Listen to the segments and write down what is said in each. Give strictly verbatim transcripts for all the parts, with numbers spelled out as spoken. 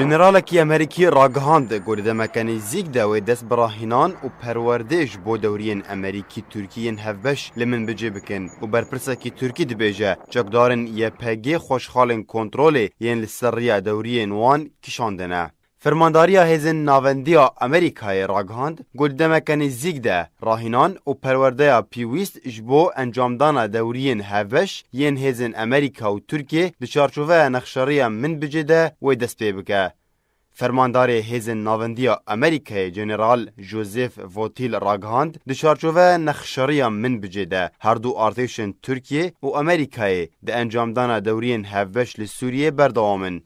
Jeneralekî Amerîkî ragihand ku di demeke nêzîk de wê dest bi rahînan û perwerdê ji bo dewriyên Amerîkî-Tirkî yên hevbeş li Minbicê bikin û berpirsekî Tirkî dibêje, çekdarên Y P G xweşxalên kontrolê yên li ser riya dewriyên wan kişandine. Fermandariya Hêzên Navendiya Amerîkayê ragihand ku di demeke nêzîk de rahînan û perwerdeya pêwîst ji bo encamdana dewriyên hevbeş yên hêzên Amerîka û Tirkiyê di çarçoveya nexşeriya Minbicê de wê dest pê bike. Fermandarê Hêzên Navendiya Amerîkayê Jeneral Joseph Votil ragihand, di çarçoveya nexşeriya Minbicê de her du artêşên Tirkiyê û Amerîkayê di encamdana dewriyên hevbeş li Sûriyê berdewam in.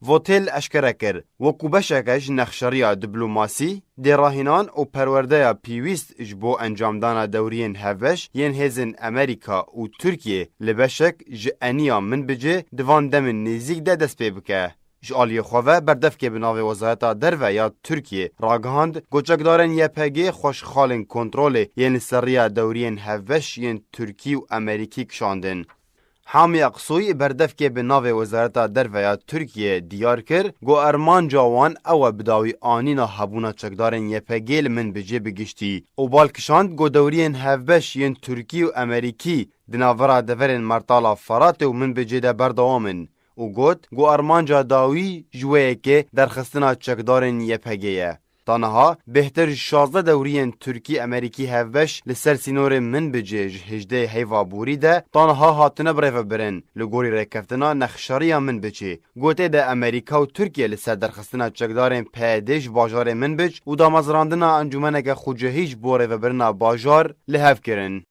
Votel eşkere kir, wekû beşeke ji nexşeriya diplomasî, dê rahînan û perwerdeya pêwîst ji bo encamdana dewriyên hevbeş yên hêzên Amerîka û Tirkiyê li beşek ji eniya Minbicê di van demên nêzîk de dest pê bike. Ji aliyê xwe ve berdevkê bi navê Wezareta Derve ya Tirkiyê ragihand, ku çekdarên Y P G xweşxalên kontrolê yên li ser riya dewriyên hevbeş yên Tirkî û Amerîkî kişandin. Hami Aksoy berdevkê bi navê Wezareta Derve ya Tirkiyê diyar kir, ku armanca wan ew e bi dawî anîna hebûna çekdarên Y P G li Minbicê bi giştî û bal kişand, ku dewriyên hevbeş yên Tirkî û Amerîkî di navbera deverên Mertala Feratê û Minbicê de berdewam in û got, ku armanca dawî ji wê yekê derxistina çekdarên Y P G ye. Ta niha bêhtir ji şazdeh dewriyên Tirkî-Amerîkî hevbeş li ser sînorê Minbicê ji hejdeh heyva borî de ta niha hatine birêvebirin. Li gorî rêkeftina nexşeriya Minbicê, ku tê de Amerîka û Tirkiye li ser derxistina çekdarên P Y D ji bajarê Minbic û damezrandina encûmeneke xucehî ji bo rêvebirina bajar li hev kirin.